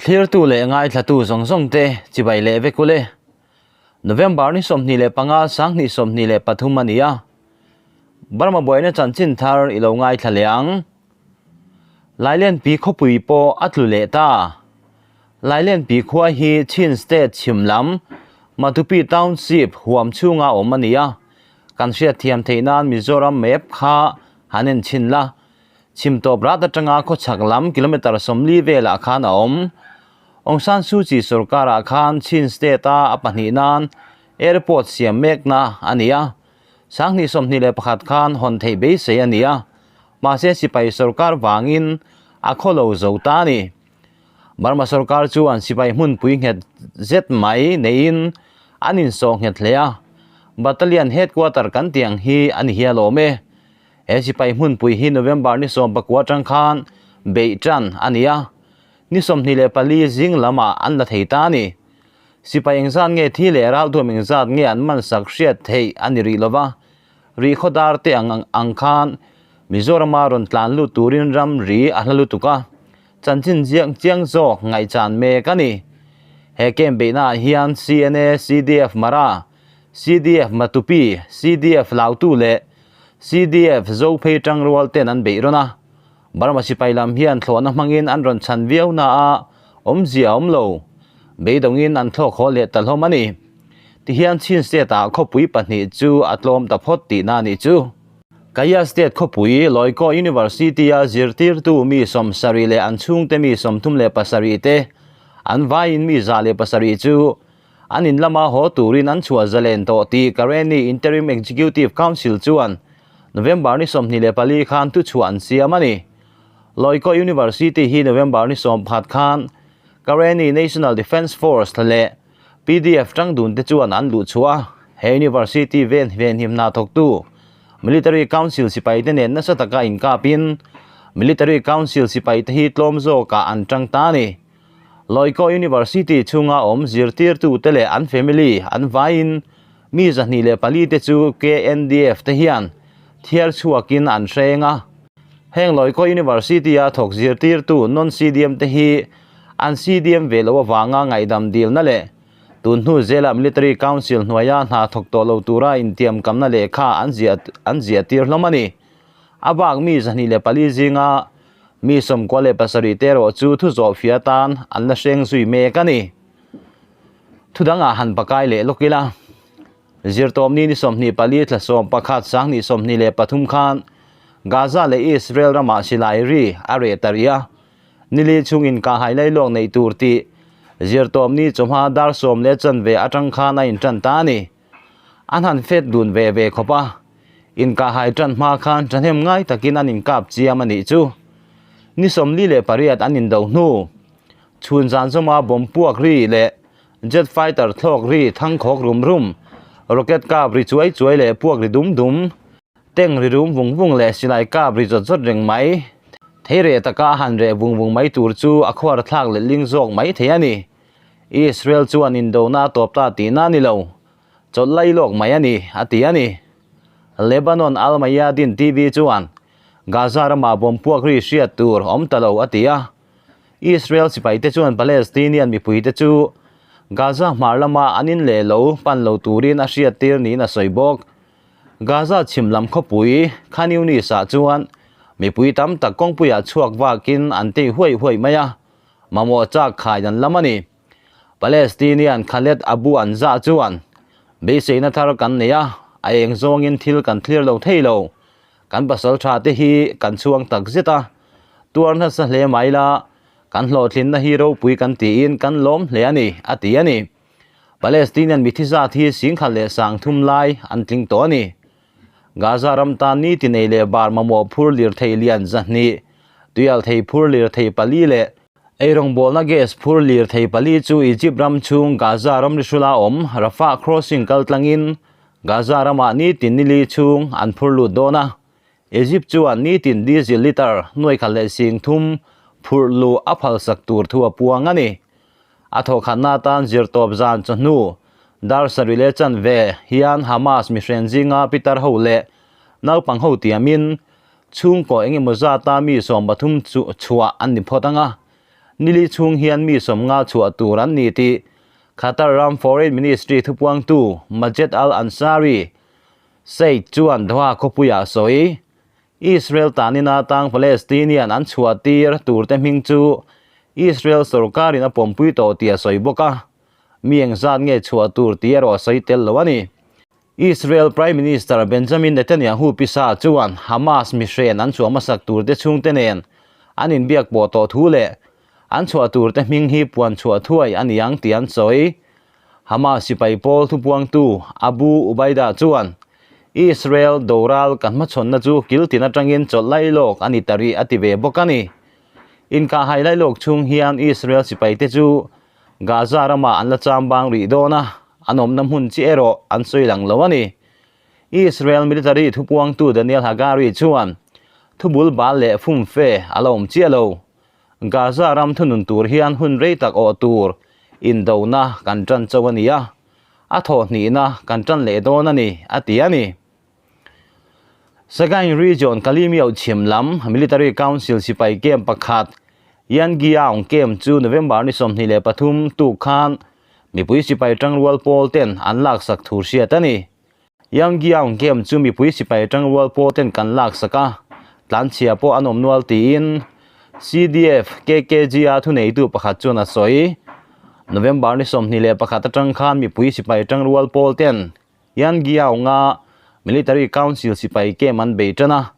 Thlirtu leh ngaithlatu zawng zawng te chibai leh vek ule. November ni 25 2023 a ni a. Burma buaina chanchin thar i lo ngaithla leh ang. Lailenpi khawpui pawh a tlu leh ta. Lailenpi khua hi Chin State chhim lam Matupi Township huam chhunga awm a ni a. Kan hriatthiam theih nan Mizoram map kha han en chhin la. Chhim tawp rat atanga khawchhak lam kilometre 40 velah khan a awm. Aung San Suu Kyi sorkarah khan Chin State-a a pahnih nan airport siam mekna a ni a. 2021 khan hawn theih beisei a ni a, mahse sipai sorkar vangin a khaw lo zo ta a ni. Burma sorkar chuan sipai hmunpui nghet zet mai neiin an insawh nghet hle a, Battalion headquarter kan tih ang hi a ni hial awm e. He sipai hmunpui hi November ni 19 atang khan beih tan a ni a, ni 24 zing lamah an la thei ta a ni. Sipai engzat nge thi leh ralthuam engzat nge an man sak hriat theih a ni rih lova, rih khawdar te ang ang khan Mizorama rawn tlan lut turin ram ri a hla lutuk a, chanchin chiang chiang zawk ngaihchan mek a ni. He camp beihnaah hian CNA, CDF Mara, CDF Matupi, CDF Lautu leh CDF Zophei tangrual ten an beih rawn a. Burma sipai lam hian thlawhna hmangin an rawn chhan viau na a, awmzia a awm lo. Beidawngin an thlawk haw leh ta hlawm a ni. Tihian Chin State-ah khawpui pahnih chu a tlawm ta phawt tihna a nih chu. Kaya State khawpui Loikaw University-a zirtirtu mi 70 leh an chhungte mi 37 te an vaiin mi 107 chu an in lama haw turin an chhuah zalen tawh tih Karenni Interim Executive Council chuan November ni 24 khan thuchhuah an siam a ni. Loikaw University hi November ni 11 khan Karenni National Defence Force leh PDF tangdun te chuan an luhchhuah a, he University ven venhim hna thawktu Military Council sipai te nen nasa taka inkapin Military Council sipai te hi tlawm zawkah an tang ta a ni. Loikaw University chhunga awm zirtirtu te leh an family an vaiin mi 204 te chu KNDF te hian thiar chhuakin an hreng a. Heng Loikaw University-a thawk zirtirtu non-CDM te hi an CDM ve loh avanga ngaihdam dilna leh tun hnu zela Military Council hnuaia hna thawk tawh lo tura intiamkamna lehkha an ziah an ziahtir hlawm a ni. A bak mi 204 zinga mi 97 te erawh chu thu zawh fia tan an la hreng zui mek a ni. Thu dangah han pakai leh lawk ila. Zirtawmni ni 24 thla 11 2023 khan Gaza leh Israel ramah silai ri a reh ta rih a. Nili chungin kahhai lailawk neih tur tih zirtawmni chawhma dar sawm leh chanve atang khan a intan ta a ni. An han fet dun ve ve khawp a, inkahhai tan hma khan thahnem ngai takin an inkap chiam a nih chu. Ni 48 an indo hnu, chhun zan zawma bomb puak ri leh jet fighter thlawk ri thangkhawk rum rum, rocket kap ri chuai chuai leh puak ri dum dum, tank ri rum vung vung leh silai kap ri zawt zawt reng mai, thei reh taka a han reh vung vung mai tur chu a khuar thlak leh ling zawk mai thei a ni. Israel chuan indona a tawp ta tihna a ni lo, chawlh lai lawk mai a ni, a ti a ni. Lebanon Al Mayadeen TV chuan Gaza ramah bomb puak ri hriat tur awm ta lo a ti a. Israel sipaite chuan Palestinian mipuite chu Gaza hmar lama an in leh lo pan lo turin a hriat tir niin a sawi bawk. Gaza chhim lam khawpui Khan Yunis-ah chuan mipui tam tak kawngpuiah chhuak vakin an tei huai huai mai a. Mamawh chak khai dan lam a ni. Palestinian Khaled Abu Anza chuan, Beiseina thar kan nei a, a eng zawngin thil kan thlir lo thei lo. Kan pasal tha te hi kan chhuang tak zet a, tuar nasa hle mai la, kan hlawhtlinna hi ropui kan tiin kan lawm hle a ni, a ti a ni. Palestinian mithi zat hi 10,030 lai an tling tawh a ni. Gaza ram tan ni ti nei leh bar mamawh phur lirthei lian 200, tuial thei phur lirthei pali leh eirawngbawlna gas phur lirthei pali chu Egypt ram chhung Gaza ram rihrula awm Rafah crossing kal tlangin Gaza ramah nitin nili chhung an phur lut dawn a. Egypt chuan nitin diesel litre 2,300 phurh luh a phalsak tur thu a puang a ni. A thawhkhatna atan zirtawp zan chawhnu dar sarih leh chanve hian Hamas mihren zinga pitar ho leh naupang ho tiamin chhungkaw eng emaw zata mi 13 chu chhuah an ni phawt ang a. Nili chhung hian mi 50 chhuah tur an ni tih Qatar ram Foreign Ministry thupuangtu Majed Al Ansari Said chuan Doha khawpuiah a sawi. Israel tanina tang Palestinian an chhuah tir turte hming chu Israel sorkarin a pawmpui tawh tih a sawi bawk a, mi engzat nge chhuah tur tih erawh a sawi tel lo a ni. Israel Prime Minister Benjamin Netanyahu pisa chuan Hamas mihren an chhuah hmasak turte chhungte nen an inbiak pawh tawh thu leh an chhuah turte hming hi puan chhuah thuai a ni ang tih an sawi. Hamas sipai pawl thupuangtu Abu Ubaida chuan Israel doral kan hmachhawnna chu kil tin atangin chawlh lailawk a ni ta rih a ti ve bawk a ni. Inkahhai lailawk chhung hian Israel sipaite chu Gaza ramah an la cham bang rih dawn a, an awmna hmun chi erawh an sawi lang lo a ni. Israel military thupuangtu Daniel Hagari chuan, Thubul bal leh fumfe a la awm chiah lo. Gaza ram thunun tur hian hun rei tak awh tur indona kan tan chauh a ni a, a thawhhnihna kan tan leh dawn a ni, a ti a ni. Sagaing Region Kalimyo chhim lam Military Council sipai camp pakhat Yangiaung camp chu November ni 23 tuk khan mipui sipai tangrual pawl ten an laksak thu hriat a ni. Yangiaung camp chu mipui sipai tangrual pawl ten kan laksak a, tlanchhia pawh an awm nual tiin CDF KKG-a thuneitu pakhat chuan a sawi. November ni 21 atang khan mipui sipai tangrual pawl ten Yan Giaunga Military Council sipai camp an bei tan a,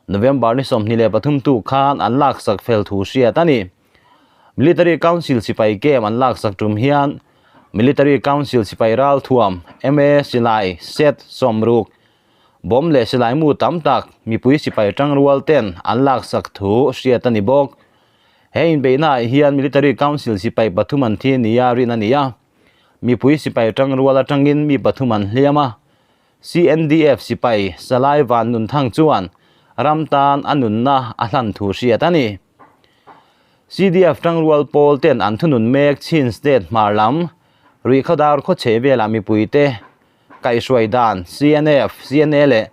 November ni 23 tu khan an laksak fel thu hriat a ni. Military Council sipai camp an laksak tum hian Military Council sipai ral thuam MA silai set 60 bomb leh silai mu tam tak mipui sipai tangrual ten an laksak thu hriat a ni bawk. He inbeihnaah hian Military Council sipai pathum an thi nia rin a ni a. Mipui sipai tangrual atangin mi pathum an hliam a, CNDF sipai Salai Van Nunthang chuan ram tan a nunna a hlan thu hriat a ni. CDF tangrual pawl ten an thunun mek Chin State hmar lam Rihkhawdar khawchhe velah mipuite kaihhruai dan CNF, CNA leh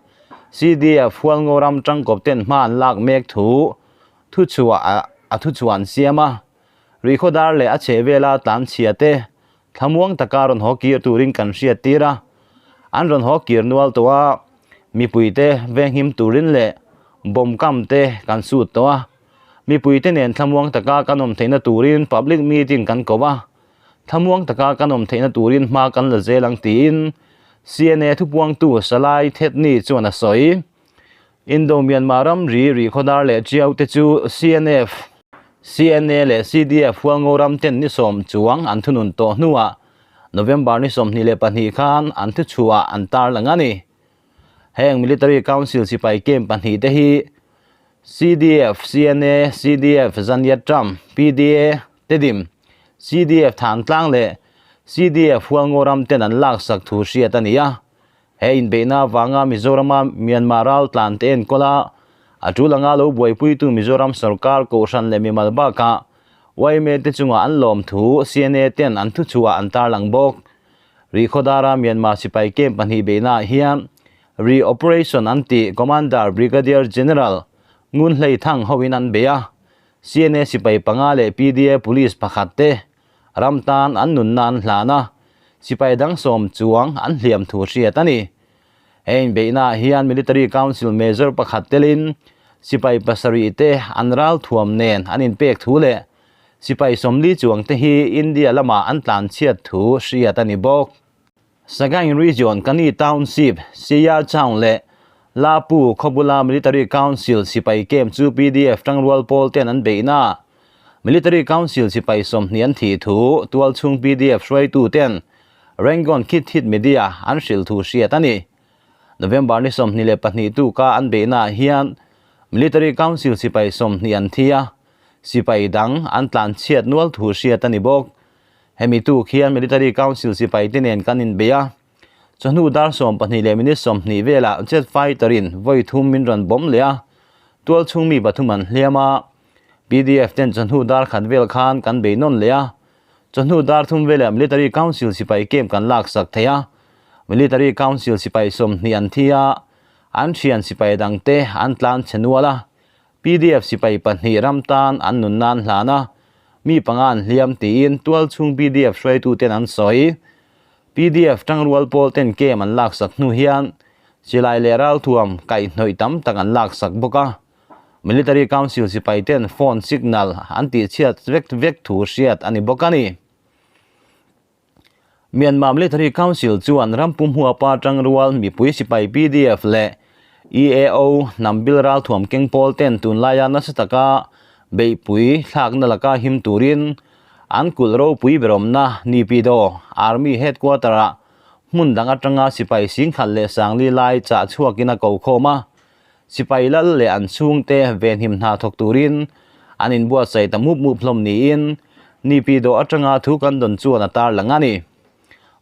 CDF Hualngo ram tangkawp ten hma an lak mek thu thuchhuah a thuchhuah an siam a. Rihkhawdar leh a chheh vela tlan chhia te thlamuang taka rawn haw kir turin kan hriat tir a, an rawn haw kir nual tawh a, mipuite venghim turin leh bomb kam te kan sut tawh a, mipuite nen thlamuang taka kan awm theihna turin public meeting kan ko a, thlamuang taka kan awm theihna turin hma kan la zel ang tiin CNA thupuangtu Salai Thetni chuan a sawi. Indo-Myanmar ramri Rihkhawdar leh Tiau te chu CNF, CNA leh CDF Hualngo ram ten ni sawm chuang an thunun tawh hnuah November ni 22 khan an thuchhuah an tarlang a ni. Heng Military Council sipai camp pahnih te hi CDF, CNA, CDF Zanyat Ram, PDA, Tedim, CDF Thantlang leh CDF Hualngo ram ten an laksak thu hriat a ni a. He inbeihna avanga Mizorama Myanmar ral tlan te enkawl a, a tul anga lo buaipuitu Mizoram sorkar kohhran leh mimal bakah yma te chungah an lawm thu CNA ten an thuchhuah an tarlang bawk. Rihkhawdara Myanmar sipai camp pahnih beihnaah hian Re-Operation an tih Commander Brigadier General Ngun Hlei Thang hoin an bei a, CNA sipai panga leh PDA police pakhat te Ram tan an nunna an hlan a, sipai dang sawm chuang an hliam thu hriat a ni. He inbeihnaah hian Military Council Major pakhat telin sipai pasarih te an ral thuam nen an inpek thu leh sipai 40 chuang te hi India lamah an tlanchhiat thu hriat a ni bawk. Sagaing Region Kani Township, Siya Town leh Lapu khawbula Military Council sipai camp chu PDF tangrual pawl ten an beihna. Military Council sipai 20 an thih thu tualchhung PDF hruaitu ten Rangoon Khit Thit Media an hrilh thu hriat a ni. November ni 22 tuka an beihnaah hian Military Council sipai 20 an thi a, sipai dang an tlanchhiat nual thu hriat a ni bawk. Hemi tuk hian Military Council sipai te nen kan inbei a, chawhnu dar 12 leh minute 20 velah jet fighter in vawi thum min rawn bawm leh a, tual chhung mi pathum an hliam a, PDF ten chawhnu dar khat vel khan kan bei nawn leh a, chawhnu dar thum velah Military Council sipai camp kan laksak thei a, Military Council sipai 20 an thi a, an thian sipai dang te an tlan chhe nual a, PDF sipai pahnih ram tan an nun nan hlan a, mi panga an hliam tiin tualchhung pdf hruaituten an sawi. Pdf tangrual pawl ten kem an laksak hnu hian silai leh ralthuam kaihhnawih tam tak an laksak bawk a. Military Council sipai ten phone signal an tihchhiat vek vek thu hriat a ni bawk a ni. Myanmar Military Council chuan rampum huapa tangrual mipui sipai pdf leh EAO hnam bil ralthuam keng pawl ten tunlaia nasa taka beihpui thlakna laka him turin an kulh ropui berawmna Naypyidaw Army Headquarter-ah hmun dang atanga sipai singkhat leh sangli lai chah chhuakin a ko khawm a. Sipai lal leh an chhungte venhim hna thawk turin an inbuatsaih ta mup mup hlawm niin Naypyidaw atanga thu kan dawn chuan a tarlang a ni.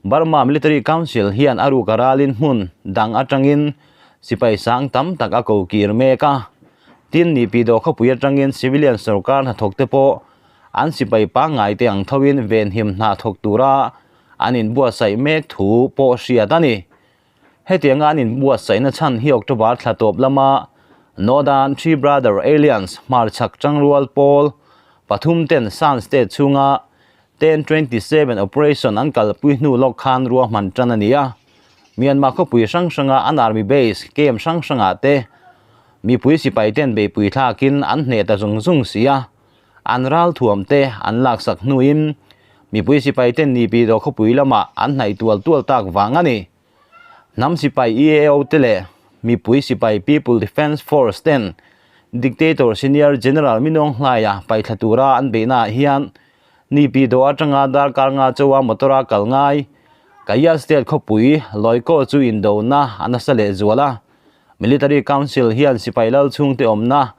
Burma Military Council hian a ruk a ralin hmun dang atangin sipai sang tam tak a ko kir mek a. Tin, Naypyidaw khawpui atangin civilian sorkar hnathawkte pawh an sipai pangngai te ang thoin venhim hna thawk tura an inbuatsaih mek thu pawh hriat a ni. Hetianga an inbuatsaihna chhan hi October thla tawp lama Northern Three Brother Alliance hmarchhak tangrual pawl pathum ten Shan State chhunga 1027 operation an kalpui hnu lawk khan ruahman tan a ni a. Myanmar khawpui hrang hranga an army base camp hrang hrangah te mipui sipai ten beihpui thlakin an hneh ta zung zung si a. An ralthuam te an laksak hnuin mipui sipai ten Naypyidaw khawpui lamah an hnaih tual tual tak vang a ni. Hnam sipai EAO te leh mipui sipai People Defence Force ten Dictator Senior General Minawng Hlaia paihthla tura an beihnaah hian Naypyidaw atanga darkar nga chawa motor-a kal ngai Kaya State khawpui Loikaw chu indona a nasa lehzual a. Military Council hian sipai lal chhungte awmna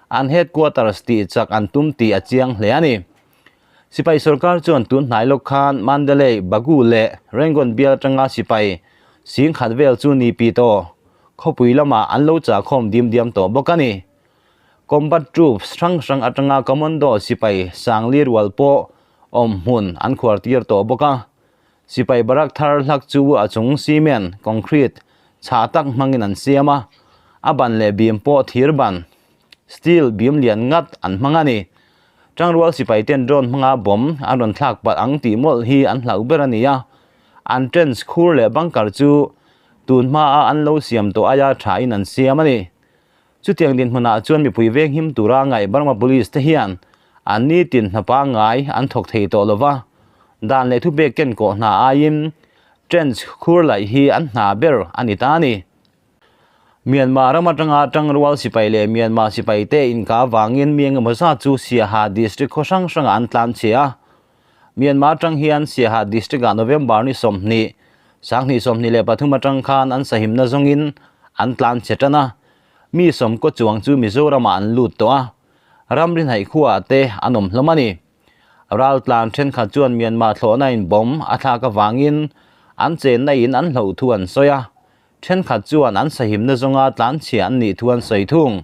An headquarters tih chak an tum tih a chiang hle a ni. Sipai sorkar chuan tun hnai lawk khan Mandalay, Bagu leh Rangoon bial atanga sipai singkhat vel chu ni pi tawh khawpui lamah an lo chahkhawm dim diam tawh bawk a ni. Combat troops hrang hrang atanga commando sipai sangli rual pawh awm hmun an khuar tir tawh bawk a. Sipai barak thar hlak chu a chung cement, concrete, chhah tak hmangin an siam a, a ban leh bim pawh thir ban, steel, bim lian ngat an hmang a ni. Tangrual sipai ten drone hmanga bomb an rawn thlak palh ang tih mawlh hi an hlauh ber a ni a, an trench khur leh bunker chu tun hmaa an lo siam tawh aia thain an siam a ni. Chutiang dinhmunah chuan mipui veng him tura ngaih Burma Police te hian an nitin hna pangngai an thawk thei tawh lova, dan leh thupek ken kawh hna aiin trench khur laih hi an hna ber a ni ta a ni. Myanmar ram atanga tangrual sipai leh Myanmar sipai te inkah avangin mi engemaw zat chu Siaha District khaw hrang hrangah an tlan chhe a. Myanmar atang hian Siaha District-ah November ni 20, 2023 atang khan an sahimna zawngin an tlan chhe tan a, mi sawmkaw chuang chu Mizoramah an lut tawh a, ramri hnaih khuaah te an awm hlawm a ni. Raltlan thenkhat chuan Myanmar thlawhna in bomb a thlak avangin an chenna in an hloh thu an sawi a, Thenkhat chuan an sahimna zawnga tlanchhia an nih thu an sawi thung.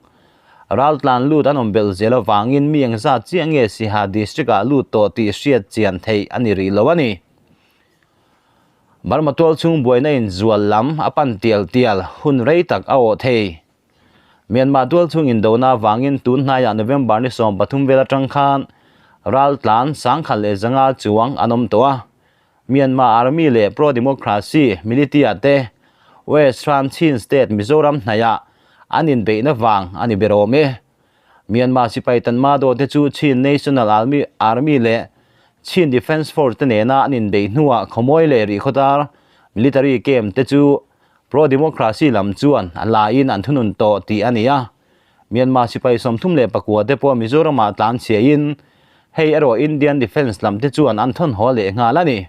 Raltlan lut an awm belh zel avangin mi engzat chiah nge Siha District-ah lut tawh tih hriat chian theih a ni rih lo a ni. Burma tual chhung buaina in zual lam a pan tial tial hun rei tak a awh thei. Myanmar tual chhung indona avangin tun hnaiah November ni 13 vel atang khan raltlan sangkhat leh zanga chuang an awm tawh a. Myanmar Army leh Pro-Democracy militia te West Ram Chin State Mizoram hnaihah an inbeihna vang a ni ber awm e. Myanmar sipai Tanmadaw te chu Chin National Army Army leh Chin Defence Force te nena an inbeih hnuah khawmawi leh rihkhawtar military camp te chu Pro-Democracy lam chuan a laiin an thunun tawh tih a ni a. Myanmar sipai 34 te pawh Mizoramah tlan chhiain hei erawh Indian Defence lam te chuan an thawn haw leh nghal a ni.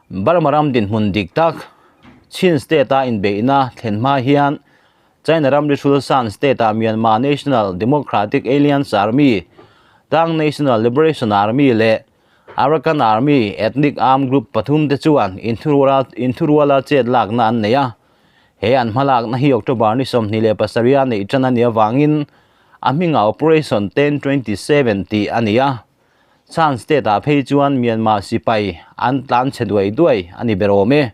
Burma ram dinhmun dik tak Chin State-a inbeihna thlen hma hian China ram rihrul Shan State-ah Myanmar National Democratic Alliance Army, Tang National Liberation Army leh Arakan Army ethnic armed group pathum te chuan inthuruala chet lakna an nei a. He an hmalakna hi October ni 27 a neih tan a nih avangin a hmingah Operation 1027 tih a ni a. Shan State-ah phei chuan Myanmar sipai an tlan chhe duai duai a ni ber awm e.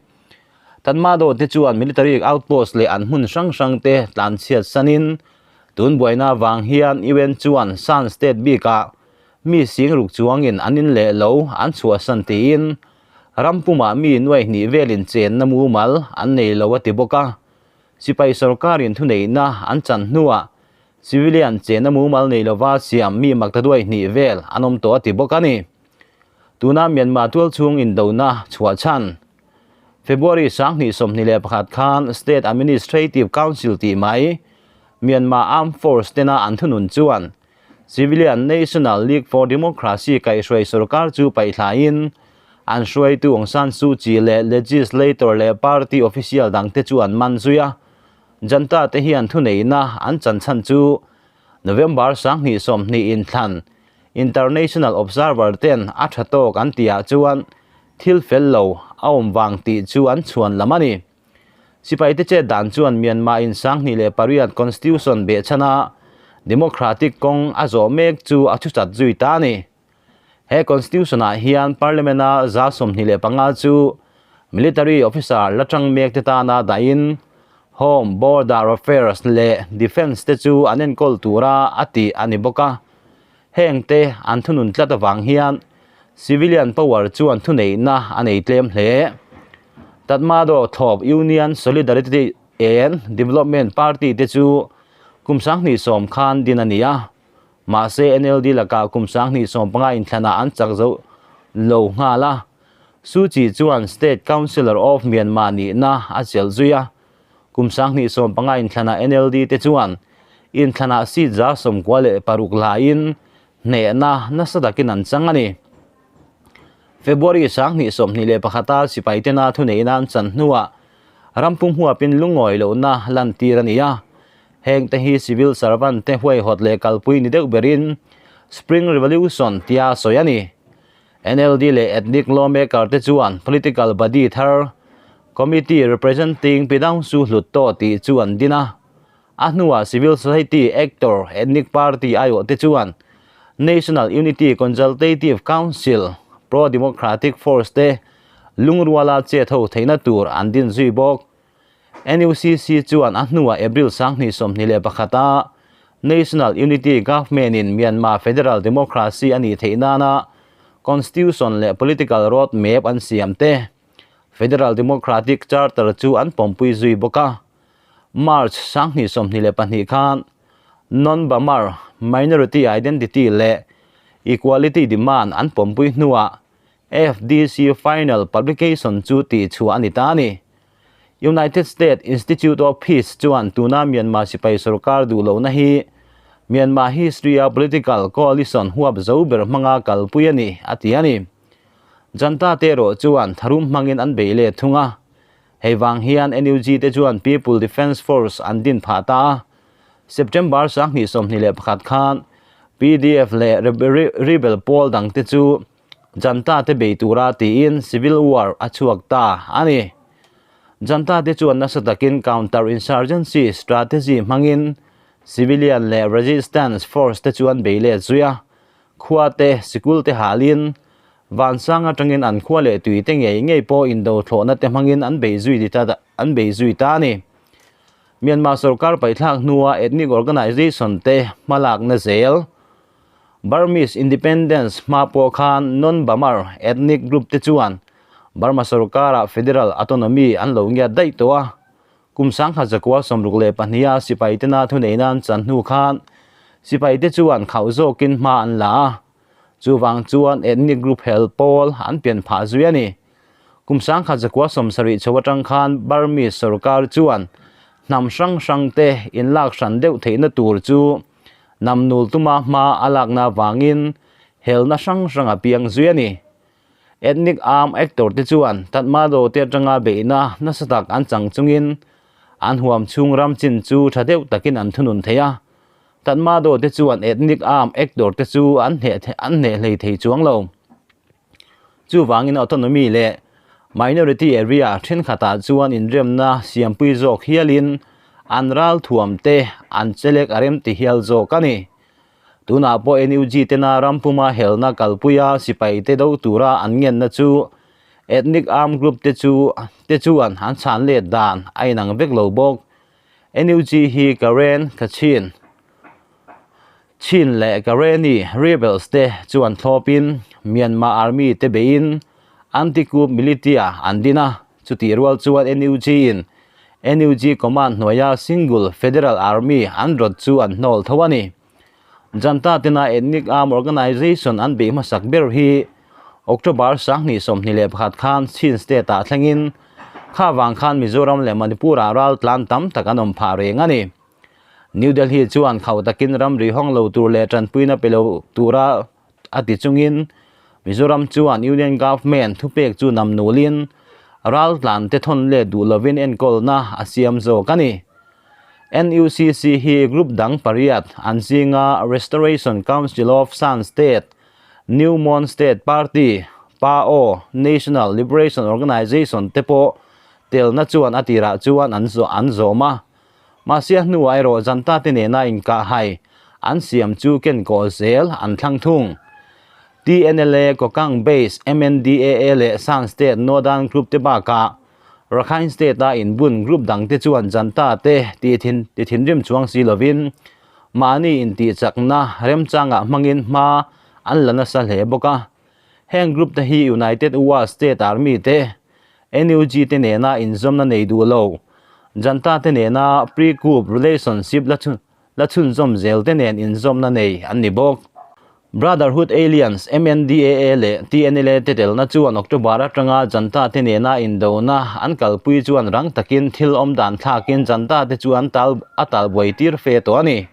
Tanmadaw te chuan military outpost leh an hmun hrang hrang te tlan chhiat sanin tun buaina avang hian UN chuan Shan State bikah. Mi sing ruk chuangin an in leh lo an chhuahsan tiin ram pumah mi nuai hnih velin chenna mumal an nei lo a ti bawk a. Sipai sorkarin thuneihna an chan hnuah civilian chenna mumal nei lova siam mi maktaduai hnih vel an awm tawh a ti bawk a ni. Tuna Myanmar tualchhung indona chhuah chhan February 2021 khan State Administrative Council tih mai Myanmar Armed Force tena an thunun chuan Civilian National League for Democracy kaihhruai sorkar chu paihthlain an hruaitu Aung San Suu Kyi leh legislator leh party official dangte chu an man zui a. Junta te hian thuneihna an chan chhan chu November 2020 inthlan International Observer ten a tha tawk an tihah chuan thil fel lo a awm vang tih chu an chhuan lam a ni. Sipaite chet dan chuan Myanmar in 2008 Constitution behchhana Democratic kawng a zawh mek chu a thuchat zui ta a ni. He Constitution ah hian Parliament a 25 chu Military Officer la tang mek te tana dahin Home, Border Affairs leh Defence te chu an enkawl tura a tih a ni bawk a. Heng te an thunun tlat avang hian Civilian power chuan thuneihna a nei tlem hle. Tatmadaw thlawp Union Solidarity and Development Party te chu kum 2010 khan din a ni a, mahse NLD lakah kum 2015 inthlanah an chak zo lo nghal a. Suu Kyi chuan State Councillor of Myanmar nihna a chelh zui a, kum 2015 inthlanah NLD te chuan inthlanah seat 96 laiin hnehna nasa takin an chang a ni. February 2021 a sipai tena thuneihna an chan hnuah rampum huapin lungawi lohna lantir a ni a. Heng te hi civil servant te huaihawt leh kalpui ni deuh berin Spring Revolution tia sawi a ni. NLD leh ethnic lawmaker te chuan political body thar Committee Representing Pyidaungsu Hluttaw tih chu an din a. A hnuah civil society actor ethnic party aiawh te chuan National Unity Consultative Council pro-democratic force te lungruala chet ho theihna tur an din zui bawk. NUCC chuan a hnuah April 2021 a National Unity Government in Myanmar Federal Democracy a nih theih nana Constitution leh political road map an siam te Federal Democratic Charter chu an pawmpui zui bawk a. March 2022 khan Non-Bamar Minority Identity leh Equality Demand an pawmpui hnuah FDC Final Publication chu tih chhuah a ni ta a ni. United States Institute of Peace chuan tuna Myanmar sipai sorkar duh lohna hi Myanmar history a political coalition huap zo ber hmanga kalpui a ni, a ti a ni. Junta te erawh chuan tharum hmangin an bei let thung a. Hei vang hian NUG te chuan People Defence Force an din phah ta a. September 2021 khan PDF leh rebel pawl dang te chu Junta te bei tura tiin civil war a chhuak ta a ni. Junta te chuan nasa takin counter insurgency strategy hmangin civilian leh resistance force te chu an bei let zui a. Khua te, sikul te halin Vansang atangin an khua leh tui te ngei ngei pawh indo thlawhna te hmangin an bei zui ta an bei zui ta a ni. Myanmar sorkar paihthlak hnua ethnic organization te hmalakna zel Burmese independence hma pawh khan non-Bamar ethnic group te chuan Burma sorkara federal autonomy an lo ngiat daih tawh a. Kum 1962 a sipai tena thuneihna an chan hnu khan sipai te chuan khauh zawkin hma an la a. Chuvang chuan ethnic group hel pawl an pian phah zui a ni. Kum 1970 chho atang khan Burmese sorkar chuan hnam hrang hrang te inlak hran deuh theihna tur chu namnul tuma hma a lakna vangin helna hrang hrang a piang zui a ni. Ethnic arm actor te chuan Tatmadaw te atanga beihna nasa tak an chang chungin an huam chhung ram chin chu tha deuh takin an thunun thei a. Tatmadaw te chuan ethnic arm actor te chu an hneh an hneh hlei thei chuang lo. Chuvangin autonomy leh minority area thenkhatah chuan inremna siampui zawk hialin an ral thuam te an chelek a rem ti hial zawk a ni. Tunah pawh NUG tena rampuma helna kalpuia sipai te do tura an ngenna chu ethnic armed group te chu te chuan an chhan let dan a inang vek lo bawk. NUG hi Karen, Kachin. Chin leh Karenni rebels te chuan thlawpin Myanmar Army te beiin anti-coup militia an din a, chutih rual chuan NUG in NUG command hnuaia single federal army an rawt chu an hnawl tho a ni. Janta tena ethnic arm organization an beih hmasak ber hi October 2021 khan Chin state ah thlengin kha vang khan Mizoram leh Manipur ah ral tlan tam tak an awm phah reng a ni. New Delhi chuan khauh takin ramri hawng lo tur leh tanpuina pe lo tura a ti chungin Mizoram chuan Union Government thupek chu nam nulin ral tlan te thawn let duh lovin enkawlna a siam zawk a ni. NUCC hi group dang pariat an zinga Restoration Council of Shan State, New Mon State Party, PAO, National Liberation Organization te pawh telna chuan a tirah chuan an an zawm a. Mahse a hnuah erawh Janta te nena inkahhai an siam chu kenkawh zel an thlang thung. TNLA, Kokang Base, MNDAA leh Shan State Northern Group te bakah Rakhine State-a inbun group dangte chuan Janta te tih thin ti thinrim chuang si lovin mahni intihchakna remchangah hmangin hma an la nasa hle bawk a. Heng group te hi United Wa State Army te, NUG te nena inzawmna nei duh lo, Janta te nena pre-coup relationship la la chhunzawm zel te nen inzawmna nei an ni bawk. Brotherhood Alliance, MNDAA leh TNLA te telna chuan October atanga Janta te nena indona an kalpui chuan rang takin thil awm dan thlakin Janta te chu an tal a talbuai tir fe tawh a ni.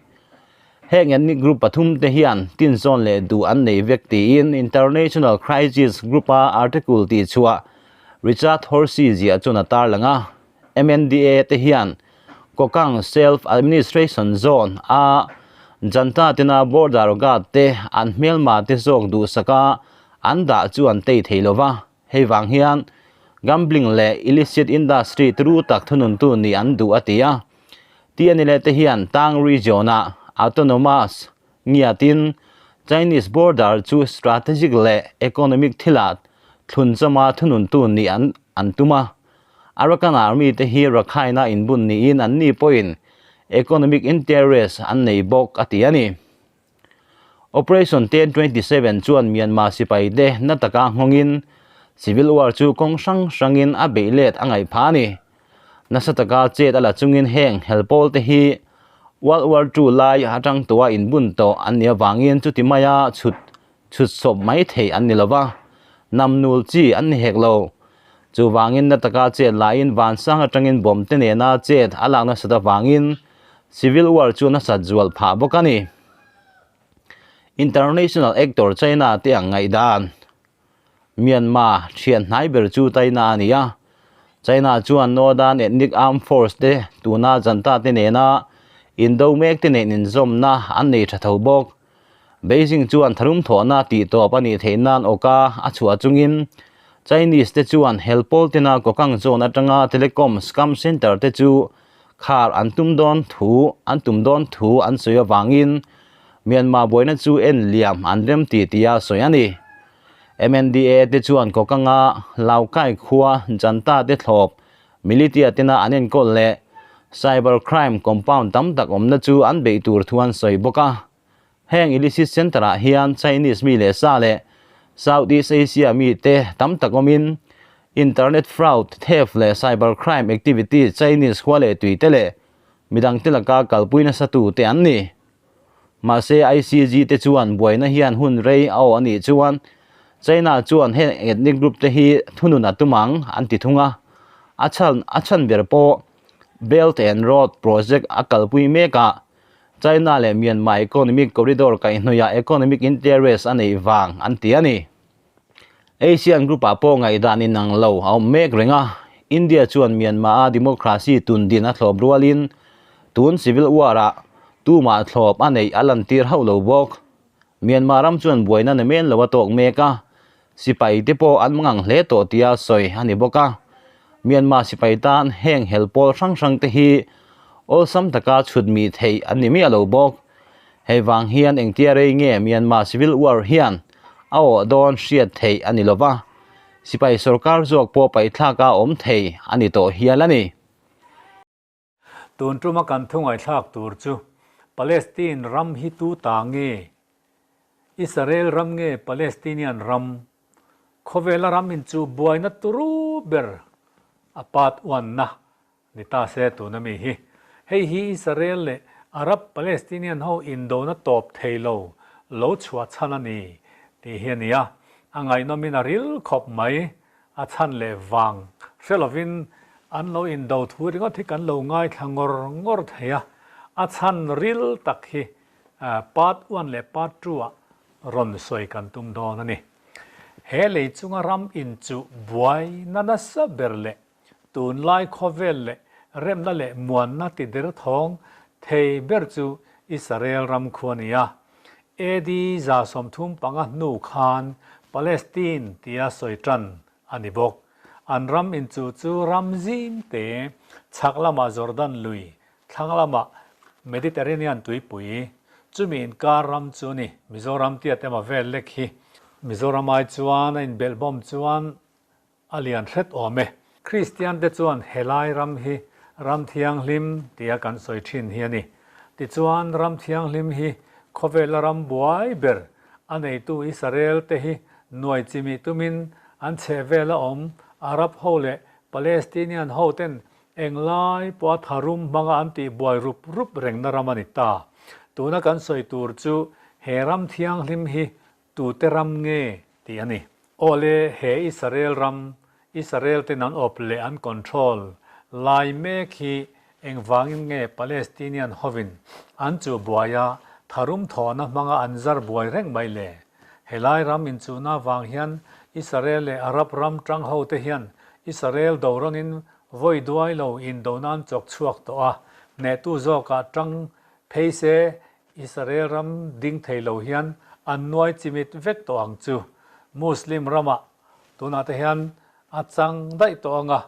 Heng ethnic group pathum te hian tinzawn leh duh an nei vek tiin International Crisis Group-a article tihchhuah Richard Horsey ziah chuan a tarlang a. MNDA te hian Kokang Self Administration Zone a Janta tena border guard te an hmelma te zawk duhsaka an dah chu an tei thei lova, hei vang hian gambling leh illicit industry turu tak thununtu nih an duh a ti a. TNLA te hian Tang region ah autonomous ngiatin Chinese border chu strategic leh economic thilah thlunchawma thununtu nih an an tum a. Arakan Army te hi Rakhine-a inbun niin an ni pawhin economic interest an nei bawk a ti a ni. Operation 1027 chuan Myanmar sipai te na taka nghawngin civil war chu kawng hrang hrangin a beih let a ngaih phah a ni. Nasa taka chet a la chungin heng helpawl te hi World War II lai atang tawha inbun tawh an nih avangin chuti maia chhut chhut sawp mai thei an ni lo va, nam nul chi an ni hek lo. Chuvangin na taka chet laiin vansang atangin bomb te nena chet a lak nasat avangin civil war chu nasat zual phah bawk a ni. International actor China te ang ngaihdan. Myanmar thian hnai ber chu China a ni a, China chuan Northern Ethnic Armed Force te tuna Janta te nena indo mek te nen inzawmna an nei tha tho bawk. Beijing chuan tharum thawhna tih tawp a nih theih nan awka a chhuah chungin Chinese te chuan helpawl tena Kokang zone atanga telecom scam center te chu khar an tum dawn thu an tum dawn thu an sawi avangin Myanmar buaina chu en liam an rem ti tia sawi a ni. MNDA te chuan Kokanga Laukai khua Janta te thlawp Militia tena an enkawl leh cyber crime compound tam tak awmna chu an beih tur thu an sawi bawk a. Heng illicit center ah hian Chinese mi leh sa leh South East Asia mi te tam tak awmin internet fraud, theft leh cyber crime activity Chinese khua leh tui te leh midang te laka kalpui nasa tu te an ni. Mahse ICG te chuan buaina hian hun rei a awh a nih chuan China chuan heng ethnic group te hi thunun a tum ang an ti thung a, a chhan a chhan ber pawh Belt and Road project a kalpui mek a, China leh Myanmar economic corridor kaihhnawihah economic interest a neih vang an ti a ni. Asian group ah pawh ngaihdan inang lo a awm mek reng a, India chuan Myanmar a democracy tun din a thlawp rualin tun civil war ah tumah thlawp a neih a lantir hauh lo bawk. Myanmar ram chuan buaina na men lo a tawk mek a, sipai te pawh an mangang hle tawh tia sawi a ni bawk a. Myanmar sipai tan heng hel pawl hrang hrang te hi awlsam taka chhut mi theih an ni miah lo bawk. Hei vang hian engtia rei nge Myanmar civil war hian a awh dawn hriat theih a ni lova, sipai sorkar zawk pawh paihthlaka awm thei a ni tawh hial a ni. Tun tuma kan thu ngaihthlak tur chu. Palestine ram hi tu ta nge? Israel ram nge Palestinian ram? Khawvela ram in chu buaina turu ber a part uanna ni ta se tuna mi hi. Hei hi Israel leh Arab Palestinian ho indona tawp thei lo lo chhuah chhan a ni tih hi a ni a, a ngaihnawmin a ril khawp mai. A chhan leh vang hre lovin an lo indo thu ringawt hi kan lo ngaithla ngawr ngawr thei a, a chhan ril tak hi part one leh part two ah rawn sawi kan tum dawn a ni. He lei chunga ram inchuh buai na nasa ber leh tunlai khawvel leh remna leh muanna ti der thawng thei ber chu Israel ram khu a ni a. AD 35 hnu khan Palestine tia sawi tan a ni bawk. An ram inchuh chu ram zim te, chhak lamah Jordan lui, thlang lamah Mediterranean tuipui, chumi inkar ram chu a ni. Mizoram tiat emaw vel lek hi Mizoram ai chuan a inbelhbawm chuan A lian hret awm e. Kristian te chuan helai ram hi ram thianghlim tia kan sawi thin hi a ni. Tichuan ram thianghlim hi khawvela ram buai ber a neitu Israel te hi nuai chimih tumin an chhehvela awm Arab ho leh Palestinian ho ten englai pawha tharum hmanga an tih buai rup rup rengna ram a ni ta. Tuna kan sawi tur chu he ram thianghlim hi Tute ram nge tih a ni. Awle he Israel ram, Israel ten an awp leh an control lai mek hi engvangin nge Palestinian hovin an chuh buai a, tharum thawhna hmanga an zar buai reng mai le? Helai ram inchuhna vang hian Israel leh Arab ram tang ho te hian Israel do rawnin vawi duai lo indona an chawk chhuak tawh a, hnehtu zawkah tang phei se Israel ram ding thei lo hian an nuai chimit vek tawh ang chu. Muslim ramah tunah te hian a chang daih tawh ang a.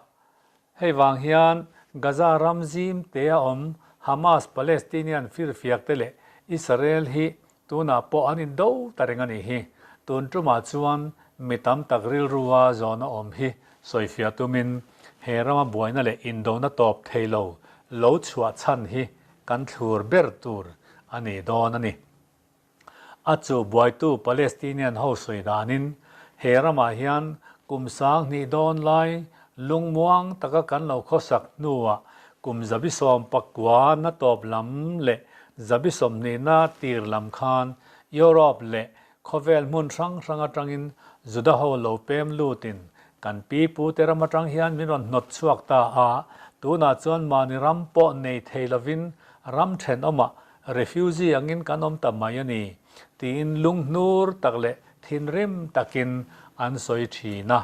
Hei vang hian Gaza ram zim te a awm Hamas Palestinian firfiak te leh Israel hi tunah pawh an indo ta reng a nih hi. Tun tumah chuan mi tam tak rilrua zawhna awm hi sawifiah tumin he rama buaina leh indona tawp thei lo lo chhuah chhan hi kan thlur ber tur a ni dawn a ni. A chu buaitu Palestinian ho sawi danin he ramah hian kum 2000 dawn lai lungmuang taka kan lo khawsak hnuah kum 79 na tawp lam leh 20 na tir lam khan Europe leh Khawvel hmun hrang hrang atangin Juda ho lo pem lutin kan pi pute ram atang hian min rawn hnawt chhuak ta a, tunah chuan mahni ram pawh nei thei lovin ram thenawmah refugee angin kan awm ta mai a ni, tiin lunghnur tak leh thinrim takin an sawi thin a.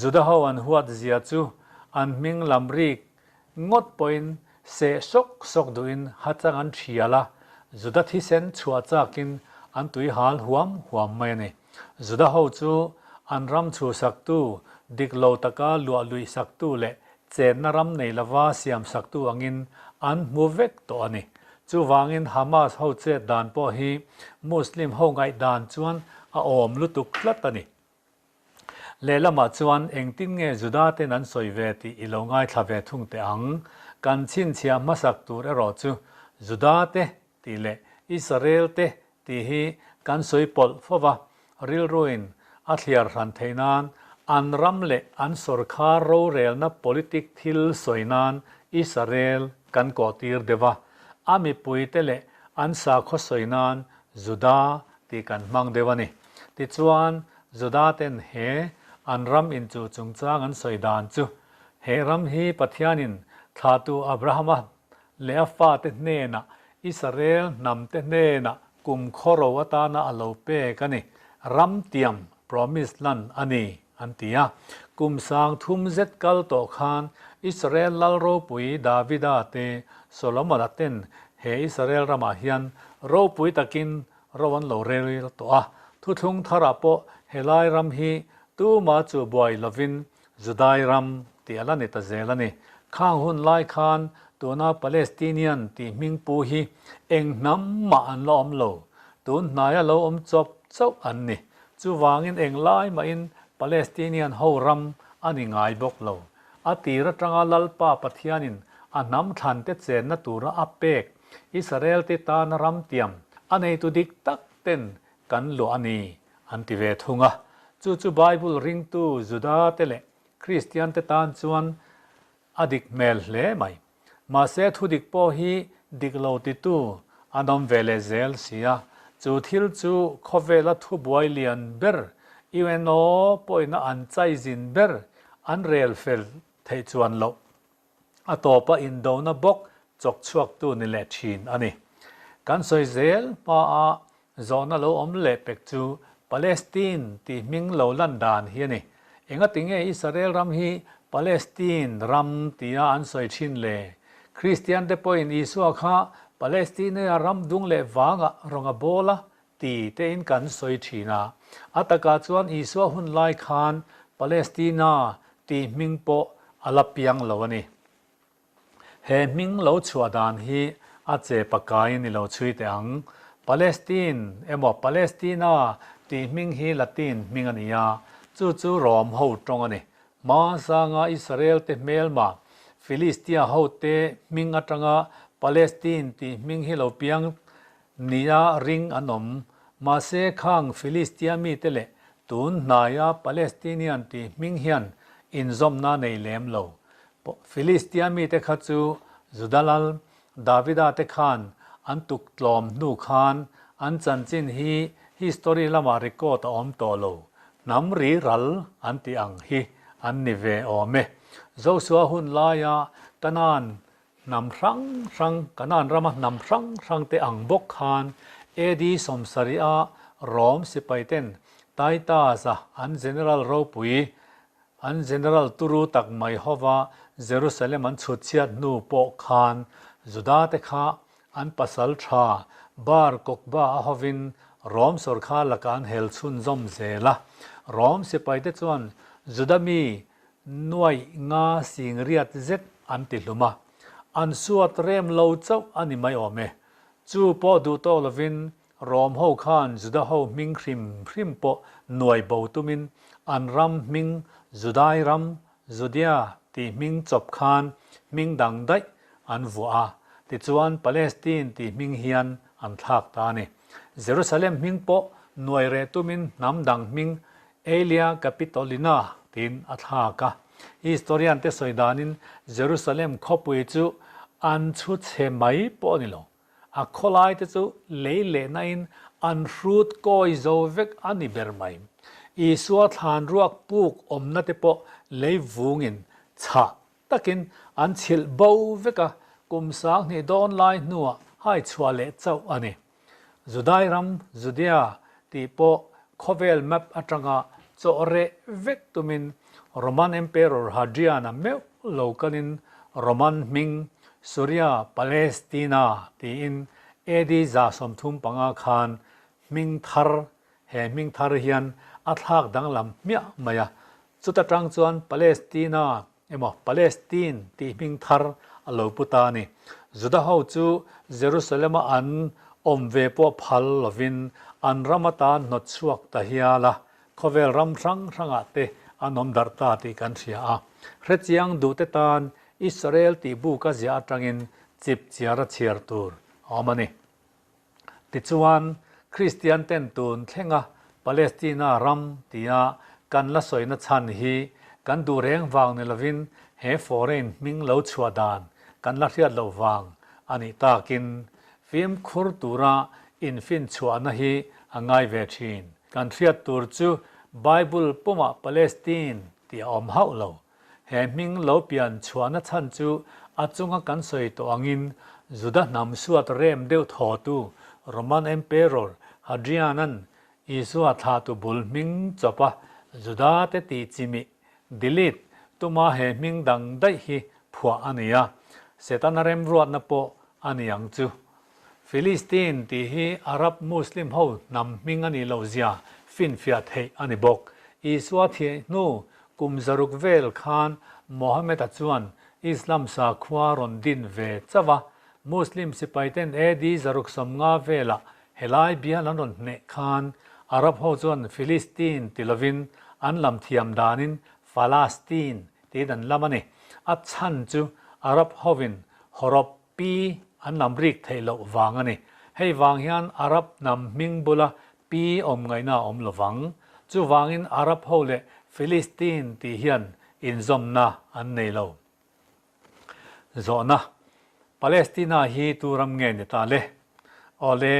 Juda ho an huat zia chu an hming lam rik Ngawt pawhin seh sawk sawk duhin hachang an thial a, Juda thisen chhuah chakin an tui hal huam huam mai a ni. Juda ho chu an ram chhuhsaktu, dik lo taka luah luih saktu leh chenna ram nei lova siam saktu angin an hmu vek tawh a ni. Chuvangin Hamas ho chet dan pawh hi Muslim ho ngaihdan chuan a awm lutuk tlat a ni. Lehlamah chuan engtin nge Juda ten an sawi ve tih i lo ngaithla ve thung teh ang. Kan chhinchhiah hmasak tur erawh chu Juda te tih leh Israel te tih hi kan sawi pawlh fo va, rilruin a thliar hran theih nan an ram leh an sawrkhar rorelna politic thil sawi nan Israel kan kawhtir deuh a, a mipuite leh an sakhaw sawi nan Juda tih kan hmang deuh a ni. Tichuan, Juda ten he an ram inchuh chungchang an sawi dan chu, He ram hi Pathianin thlahtu Abrahama leh a fate hnenah, Israel hnamte hnenah kum khawro atana a lo pek a ni, ram tiam, promised land, a ni, an ti a. Kum 3000 zet kal tawh khan Israel lal ropui Davida te, Solomon-a ten he Israel ramah hian ropui takin Ro an lo rel tawh a, thuthlung tharah pawh helai ram hi tuma chu buai lovin Judai ram tih a la ni ta zel a ni. Khang hun lai khan tuna Palestinian tih hming pu hi eng hnam mah an la awm lo, tun hnaia lo awm chawp chauh an ni. Chuvangin eng lai mahin Palestinian ho ram a ni ngai bawk lo. A tir atanga Lalpa Pathianin a hnam thlante chenna tura a pek. Israel te tana ram tiam a neitu dik tak ten kan luah a ni an ti ve thung a. Chu chu Bible ringtu Juda te leh Kristian te tan chuan a dik hmel hle mai. Mahse thudik pawh hi dik lo titu an awm ve leh zel si a, chu thil chu khawvela thubuai lian ber UNO pawhina an chaizin ber an rel fel theih chuan loh a tawpa indona bawk chawk chhuaktu ni leh thin a ni. Kan sawi zel hmaa Zawhna lo awm leh pek chu Palestine tih hming lo lan dan hi a ni. Engati nge Israel ram hi Palestine ram tia an sawi thin le? Kristian te pawhin Isua kha Palestinea ram dung leh vangah rawng a bawl a ti tein kan sawi thin a. A takah chuan Isua hun lai khan Palestina tih hming pawh a la piang lo a ni. He hming lo chhuah dan hi a che pakaiin i lo chhui teh ang. Palestine emaw Palestina tih hming hi Latin hming a ni a, chu chu Rom ho tawng a ni. Hmasanga Israel te hmelma Philistia hote hming atanga Palestine tih hming hi lo piang nia ring an awm. Mahse khang Philistia mite leh tun hnaia Palestinian tih hming hian inzawmna nei lem lo. Philistia mite kha chu Juda lal Davida te khan an tuk tlawm hnu khan an chanchin hi history lamah record a awm tawh lo. Hnam ri ral an tih ang hi an ni ve awm e. Josua hun laia Kanaan hnam hrang hrang, Kanaan rama hnam hrang hrang te ang bawk khan AD 70 a Rom sipaiten Titus-a an general ropui An general turu tak mai hova Jerusalem an chhut chhiat hnu pawh khan Juda te kha an pasal tha Bar Kokhba a hovin Rom sawrkhar lakah an hel chhunzawm zel a. Rom sipai te chuan Juda mi nuaih nga sing riat zet an ti hlum a. An suat rem lo chauh a ni mai awm e. Chu pawh duh tawk lovin Rom ho khan Juda ho hming hrim hrim pawh nuai bo tumin an ram hming Judai ram, Judea, tih hming chawp khan hming dang daih an vuah a, tichuan Palestine tih hming hian an thlak ta a ni. Jerusalem hming pawh nuai reh tumin hnam dang hming Aelia Capitolina tiin a thlak a. Historian te sawi danin Jerusalem khawpui chu an chhu chhe mai pawh a ni lo. A khawlai te chu lei lehnain an hrut kawi zo vek a ni ber mai. Isua thlan ruak puk awmna te pawh lei vungin chhah takin an chhilh bo vek a, kum 2000 dawn lai hnuah hai chhuah leh chauh a ni. Judai ram, Judea, tih pawh khawvel map atanga chawh reh vek tumin Roman Emperor Hadrian-a meuh lo kalin Roman hming Suria Palestina tiin AD 135 khan hming thar, he hming thar hian a thlak danglam hmiah mai a. Chuta tang chuan Palestina emaw Palestine tih hming thar a lo pu ta a ni. Juda ho chu Jerusalem-a an awm ve pawh phal lovin an ram atan hnawt chhuak ta hial a. Khawvel ram hrang hrangah te an awm darh ta tih kan hria a. Hrechiang duhte tan Israel tih buk a ziah atangin chip chiar a chhiar tur a awm a ni. Tichuan, Kristian ten tun thlenga Palestina ram tia kan la sawina chhan hi kan duh reng vang ni lovin he foreign hming lo chhuah dan kan la hriat loh vang a nih takin fimkhur tura infinchhuahna hi a ngai ve thin. Kan hriat tur chu Bible pumah Palestine tih a awm hauh lo. He hming lo pian chhuahna chhan chu a chunga kan sawi tawh angin Juda hnam suat rem deuh thawtu Roman Emperor Hadrian-a'n Isua thlahtu bul hming chawpa Juda te tih chimih, delete, tuma he hming dang daih hi phuah a ni a, Setana remruatna pawh a ni ang chu. Philistine tih hi Arab Muslim ho hnam hming a nih loh zia finfiah theih a ni bawk. Isua thih hnu kum 600 vel khan Mohammed-a chuan Islam sakhua rawn din ve chauh a, Muslim sipaiten AD 650 velah helai bial an rawn hneh khan Arab ho chuan Philistine ti lovin an lam thiam danin Falastine tiin an lam a ni. A chhan chu Arab hovin hawrawp Pi. an lam rik theih loh vang a ni. Hei vang hian Arab hnam hming bula Pi awm ngaihna a awm lovang. Chuvangin Arab ho leh Philistine tih hian inzawmna an nei lo. Zawhna, Palestina hi tu ram nge ni ta le? Awle,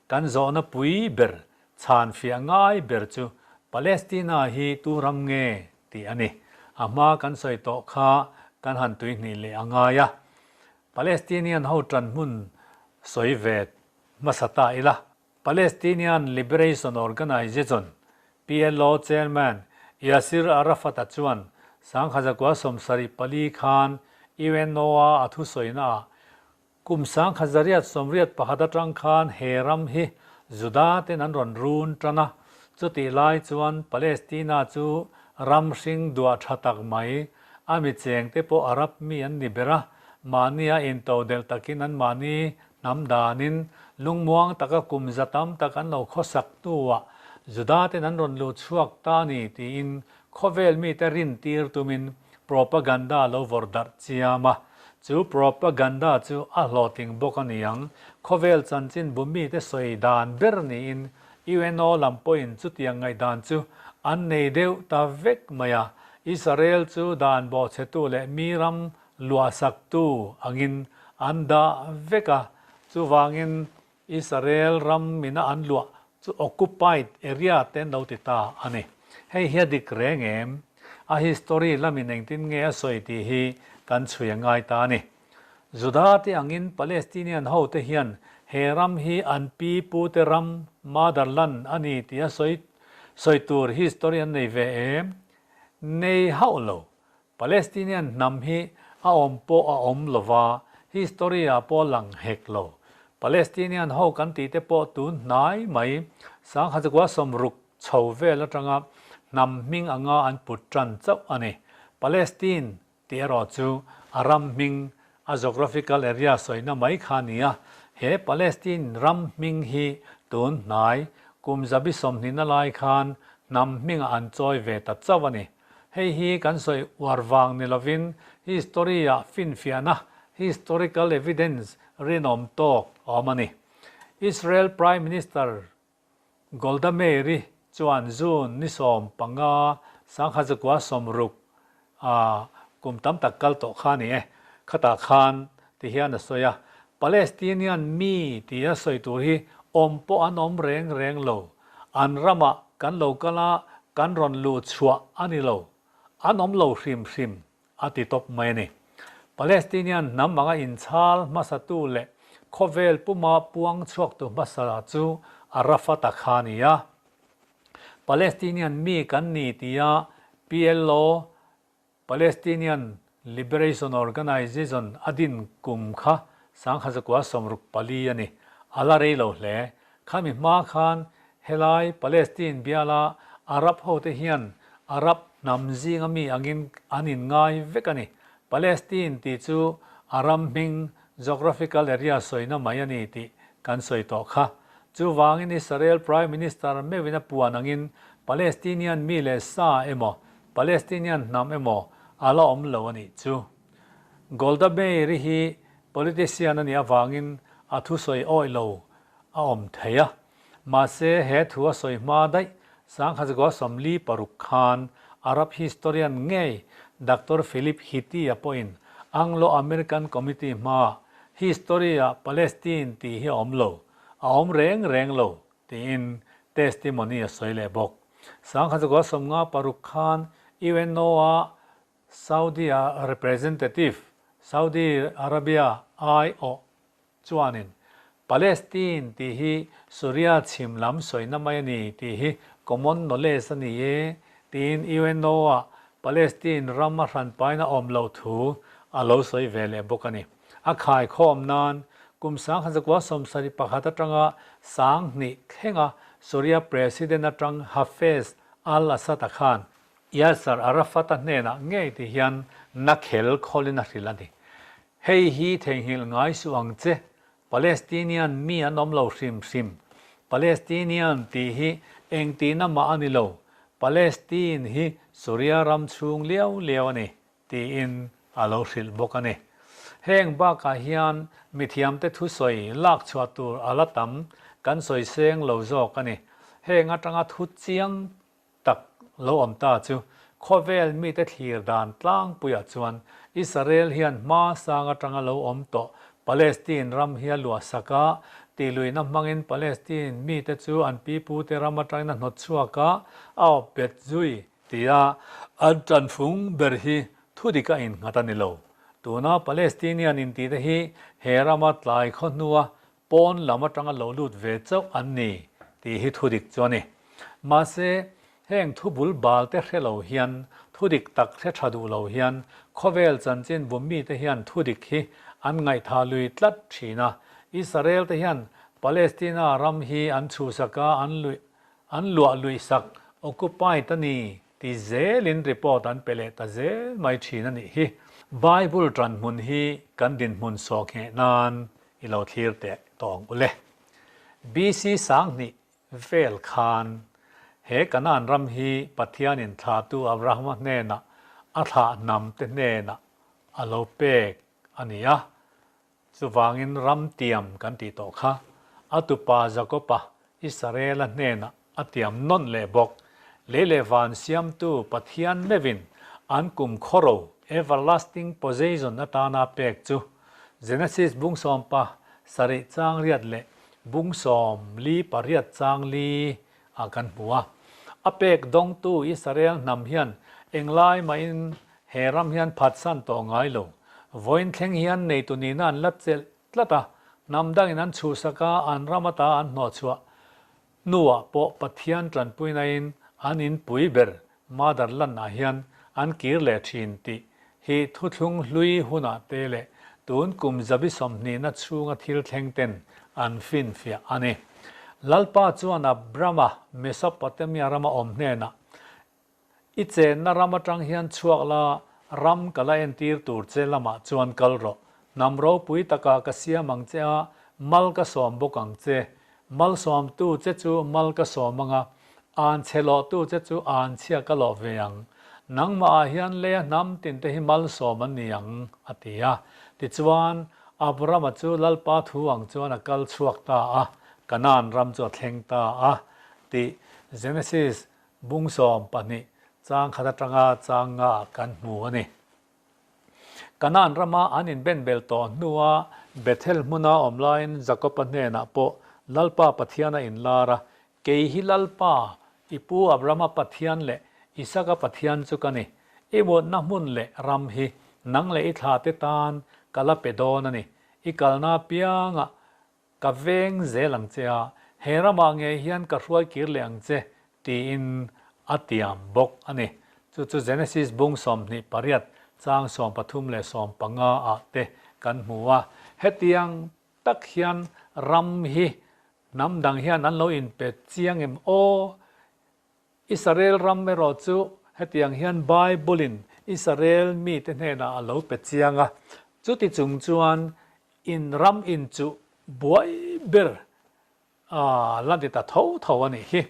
kan zawhna pui ber, chhan fiah ngai ber chu Palestina hi tu ram nge tih a ni. A hma kan sawi tawh kha kan han tuihnih leh a ngai a. Palestinian ho tan hmun sawi ve hmasa ta ila. Palestinian Liberation Organization, PLO, chairman Yasser Arafat-a chuan Sangkhazakua 74 khan UNO-a a thusawina ah kum 1981 atang khan he ram hi Juda ten an rawn run tan a, chutih lai chuan Palestina chu ram hring duah tha tak mai, a mi chengte pawh Arab mi an ni ber a, mahnia intodelh takin an mahni Hnam danin lungmuang taka kum za tam tak an lo khawsak hnuah Juda ten an rawn luh chhuak ta ni tiin khawvel mite rintir tumin propaganda lo vawrh darh chiam a. Chu propaganda chu a hlawhtling bawk a ni ang. Khawvel chanchin bu mite sawi dan ber niin UNO lam pawhin chutiang ngaihdan chu an nei deuh ta vek mai a. Israel chu dan bawhchhetu leh mi ram luahsaktu angin an dah vek a, chuvangin Israel ram mina an luah chu occupied area te an lo ti ta a ni. Hei hi a dik reng em? A history lamin engtin nge a sawi tih hi kan chhui a ngai ta a ni. Juda te angin Palestinian ho te hian he ram hi an pi pu te ram, motherland, a ni tih a sawi sawi tur history an nei ve em? Nei hauh lo. Palestinian hnam hi a awm pawh a awm lo va, history ah pawh lang hek lo. Palestinian ho kan tih te pawh tun hnai mai, Sangha 60 chho vel atanga hnam hming anga an put tan chauh a ni. Palestine tih erawh chu a ram hming, a geographical area sawina mai kha a ni a. He Palestine ram hming hi tun hnai, kum 20 lai khan hnam hmingah an chawi ve ta chauh a ni. Hei hi kan sawi uar vang ni lovin history-ah finfiahna, historical evidence, rinawm tawk a awm a ni. Israel Prime Minister Golda Meir-i chuan June ni 15, 1960 a kum tam tak kal tawh kha a ni e. Khatah khan ti hian a sawi a, Palestinian mi tia sawi tur hi awm pawh an awm reng reng lo. An ramah kan lo kal a, kan rawn luh chhuah a ni lo. An awm lo hrim hrim, a ti tawp mai a ni. Palestinian hnam anga inchhal hmasatu leh khawvel puma puang chhuaktu hmasa chu Arafat-a kha a ni a. Palestinian mi kan ni tia PLO Palestinian Liberation Organization a din kum kha 1964 a ni. A la rei lo hle. Khami hma khan helai Palestine biala Arab hote hian Arab hnam zinga mi angin an inngai vek a ni. Palestine tih chu a ram hming geographical area sawina mai a ni tih kan sawi tawh kha. Chuvangin Israel Prime Minister meuhin a puan angin Palestinian mi leh sa emaw Palestinian hnam emaw a la awm lo a nih chu. Golda Meir hi politician a nih avangin a thusawi awih lo a awm thei a. Mahse he thu a sawi hma daih 1946 khan Arab historian ngei Doctor Philip Hitti-a pawhin Anglo-American Committee hmaa History-ah Palestine tih hi a awm lo, a awm reng reng lo tiin testimony a sawi leh bawk. 1956 khan UNO-a Saudi-a representative, Saudi Arabia aiawh chuanin Palestine tih hi Suria chhim lam sawina mai a ni tih hi common knowledge a ni e tiin UNO-a Palestine ram a hranpaina awm loh thu a lo sawi ve leh bawk a ni. A khaikhawm nan kum 1971 atanga 2000 thlenga Syria President atang Hafez al-Assad-a khan Yasser Arafat-a hnenah ngei ti hian na khel khawlin a hrilh a ni. Hei hi theihnghilh ngai suh ang che, Palestinian mi an awm lo hrim hrim. Palestinian tih hi engtihna mah a ni lo, Palestine hi Syria ram chhung liau liau a ni. tiin a lo hrilh bawk a ni. Heng bakah hian Mithiamte thusawi lak chhuah tur a la tam kan sawi seng lo zawk a ni. Heng atanga thu chiang tak lo awm ta chu khawvel mite thlir dan tlangpuiah chuan Israel hian hma sang atanga lo awm tawh Palestine ram hi a luahsak a, tihluihna hmangin Palestine mite chu an pipute ram atangin a hnawt chhuak a, a awp bet zui tia an tanfung ber hi thudik a innghat a ni lo. Tuna Palestinian intihte hi he rama tlai khaw hnua pawn lam atanga lo lut ve chauh an ni tih hi thudik chu a ni. Mahse, heng thu bul bal te hre lo hian, thudik tak hre tha duh lo hian khawvel chanchin bu mite hian thudik hi an ngaihthah lui tlat thin a. Israel te hian Palestina ram hi an chhuhsak a, an luih an luah luihsak, occupied, a ni ti zelin report an pe leh ta zel mai thin a nih hi. Bible tan hmun hi kan dinhmun sawhngheh nan i lo thlir teh tawh ang u le. BC 2000 vel khan he Kanaan ram hi Pathianin thlahtu Abrahama hnenah a thlah hnam te hnenah a lo pek a ni a. Chuvangin ram tiam kan tih tawh kha a tupa Jakopa Israela hnenah a tiam nawn leh bawk. Lei leh van siamtu Pathian meuhin an kum khawro, everlasting possession, atana pek chu Genesis bung sawmpa sarih chang riat leh bung sawm li pariat chang li ah kan hmu a. A pek dawngtu Israel hnam hian englai mahin He ram hian phatsan tawh ngai lo. Vawiin thleng hian neitu nihna an la chelh tlat a, hnam dangin an chhuhsak a, an ram ata an hnawhchhuah hnuah pawh Pathian tanpuinain an inpui ber Motherland ah hian an kir leh thin tih hi thuthlung hlui hunah te leh tun kum zabi sawmhnihna chhunga thil thleng ten an finfiah a ni. Lalpa chuan Abrama Mesopotamia rama awm hnenah I chenna ram atang hian chhuak la, ram ka la entir tur che lamah chuan kal rawh. Hnam ropui takah ka siam ang che a, mal ka sawm bawk ang che. Malsawmtu che chu mal ka sawm ang a, an chhe lawhtu che chu an chhia ka lawh ve ang. Nangmahah hian leia hnam tinte hi malsawm an ni ang, a ti a. Tichuan, Abrama chu Lalpa thu ang chuan a kal chhuak ta a, Kanaan ram chu a thleng ta a, tih Genesis Bung 12 chang khat atanga chang nga kan hmu a ni. Kanaan rama an inbenbel tawh hnua Bethel hmuna awm laiin Jakoba hnenah pawh Lalpa Pathian a inlar a, Kei hi Lalpa, i pu Abrahama Pathian leh Isaka Pathian chu ka ni. I mutna hmun leh ram hi nang leh i thlate tan ka la pe dawn a ni. I kalna apiangah Ka veng zel ang che a, he ramah ngei hian ka hruai kir leh ang che, tiin a tiam bawk a ni. Chu chu Genesis bung 28 chang 13 leh 15 ah te kan hmu a. Hetiang tak hian ram hi hnam dang hian an lo inpe chiang em aw? Israel ram erawh chu hetiang hian Bible-in Israel mite hnenah a lo pe chiang a, chuti chung chuan in ram in chu buai ber a la ni ta tho tho a nih hi.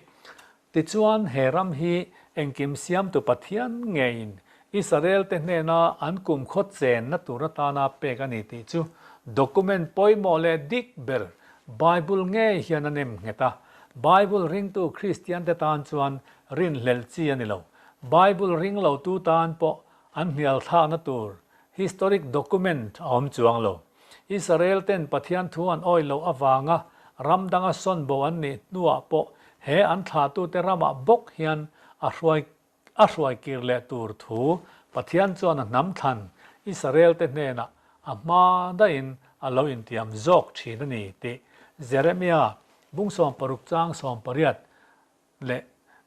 Tichuan he ram hi engkim siamtu Pathian ngeiin Israel te hnena an kumkhaw chenna tur atana pek a ni tih chu document pawimawh leh dik ber Bible ngei hian a nem nghet a. Bible ringtu Kristian te tan chuan rinhlelh chi a ni lo. Bible ring lotu tan pawh an hnial thlakna tur historic document a awm chuang lo. Israel ten Pathian thu an awih loh avanga ram danga sawn bo an nih hnuah pawh he an thlahtute ramah bawk hian a hruai A hruai kir leh tur thu Pathian chuan a hnam thlan Israel-te hnenah a hma daihin a lo intiam zawk thin a ni tih Jeremia bung 60 chang 18 leh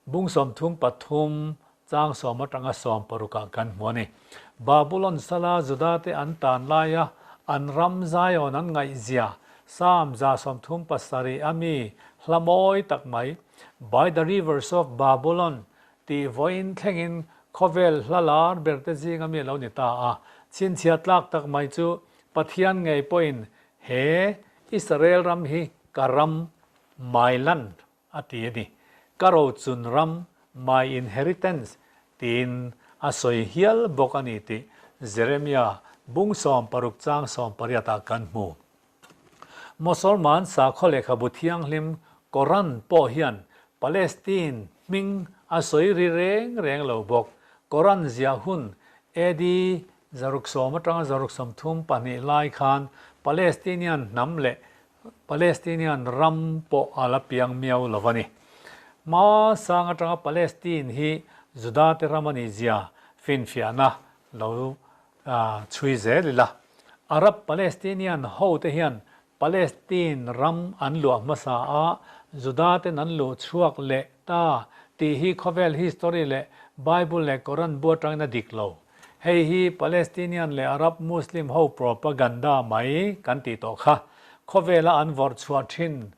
bung 33 chang 10 atanga 16 ah kan hmu a ni. Babulon sala Judate an tan laia an ram Zion an ngaihzia Psalm 137 a mi hla mawi tak mai By the rivers of Babulon Tih vawiin thlengin khawvel hla lar berte zinga mi a lo ni ta a. Chhinchhiah tlak tak mai chu Pathian ngei pawhin he Israel ram hi ka ram, my land, a ti a ni. Ka rochun ram, my inheritance, tiin a sawi hial bawk a ni tih Jeremia bung 60 chang 18 ah kan hmu. Mosolman sakhaw lehkhabu thianghlim Koran pawh hian Palestine hming a sawi ri reng reng lo bawk. Koran ziah hun AD 110 atanga 132 lai khan Palestinian hnam leh Palestinian ram pawh a la piang miau lo a ni. Hma sang atanga Palestine hi Judate ram a nih zia finfiahna lo chhui zel ila. Arab Palestinian hote hian Palestine ram an luah hmasa a, Judaten an luh chhuak leh ta tih hi khawvel history leh Bible leh Koran bu atangin a dik lo. Hei hi Palestinian leh Arab Muslim ho propaganda mai kan tih tawh kha. Khawvela an vawrh chhuah thin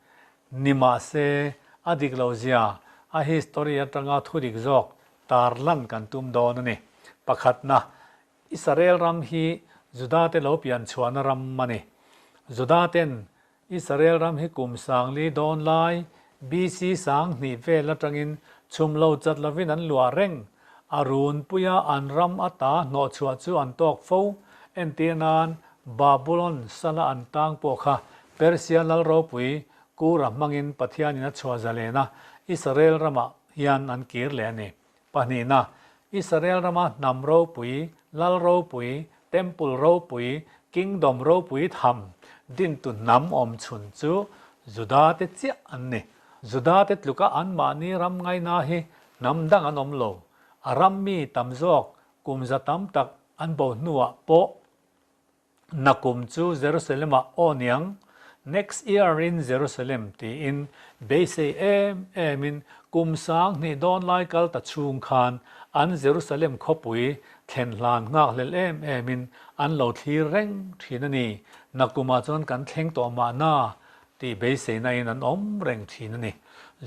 ni mah se a dik lo zia a history atanga thudik zawk tarlan kan tum dawn a ni. Pakhatna, Israel ram hi Judate lo pian chhuahna ram a ni. Judaten Israel ram hi kum sangli dawn lai, BC 2000 vel atangin chhum lo chat lovin an luah reng. A runpuia an ram ata hnawhchhuah chu an tawk fo. Entir nan Babulon sala an tang pawh kha Persia lal ropui Kura hmangin Pathianin a chhuah zalen a, Israel ramah hian an kir leh a ni. Pahnihna, Israel rama hnam ropui, lal ropui, temple ropui, kingdom ropui tham dintu hnam awm chhun chu Judate chiah an ni. Judate tluka anmahni ram ngaina hi hnam dang an awm lo. A ram mi tam zawk kum za tam tak an bo hnuah pawh Nakum chu Jerusalem-ah aw niang, Next year in Jerusalem tiin beisei em emin kum 2000 dawn lai kal ta chhung khan an Jerusalem khawpui thlen hlan nghakhlel em emin an lo thlir reng thin a ni. Nakumah chuan kan thleng tawh mahna tih beiseina-in an awm reng thin a ni.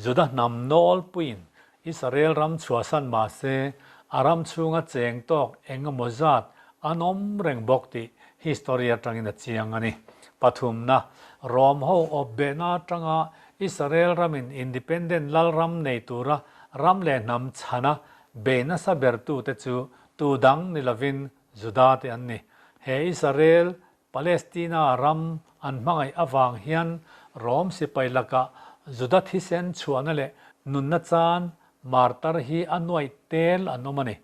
Juda hnam nawlpuiin Israel ram chhuahsan mah se, a ram chhunga cheng tawk eng emaw zat an awm reng bawk tih history atangin a chiang a ni. Pathumna, Rom ho awp behna atanga Israel ramin independent lal ram nei tura ram leh hnam chhana bei nasa bertute chu tu dang ni lovin Juda te an ni. He Israel Palestina ram an hmangaih avang hian Rom sipai lakah Juda thisen chhuahna leh nunna chan martar hi a nuaih tel an awm a ni.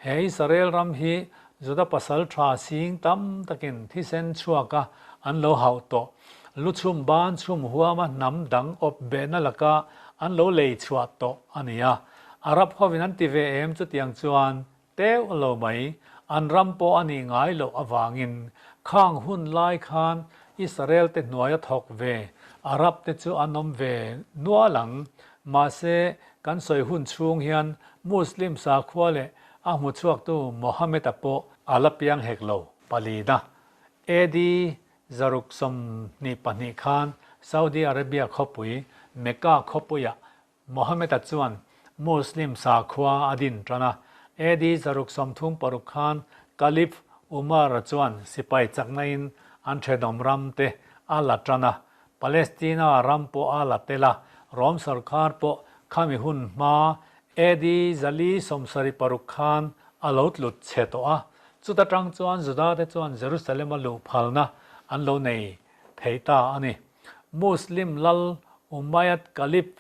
He Israel ram hi Juda pasal tha sing tam takin thisen chhuaka an lo hauh tawh. Lu chhum ban chhum huama hnam dang awp behna laka an lo lei chhuah tawh a ni a. Arab hovin an ti ve em chutiang chuan Teuh lo mai, an ram pawh a nih ngai loh avangin khang hun lai khan Israel te hnuai a thawk ve, Arab te chu an awm ve nual ang. Mahse, kan sawi hun chhung hian Muslim sakhua leh a hmuchhuaktu Mohammed-a pawh a la piang hek lo. Palina, AD 622 khan Saudi Arabia khawpui Mecca khawpuiah Mohammed-a chuan Muslim sakhua a din tan a. AD 636 khan Caliph Umar-a chuan sipai chakna-in an thenawm ram te a la tan a. Palestina ram pawh a la tel a, Rom sarkar pawh khami hun hma AD 476 khan a lo tlut chhe tawh a. Chuta tang chuan Juda-te chuan Jerusalem-a luh phalna an lo nei thei ta a ni. Muslim lal Umayyad Caliph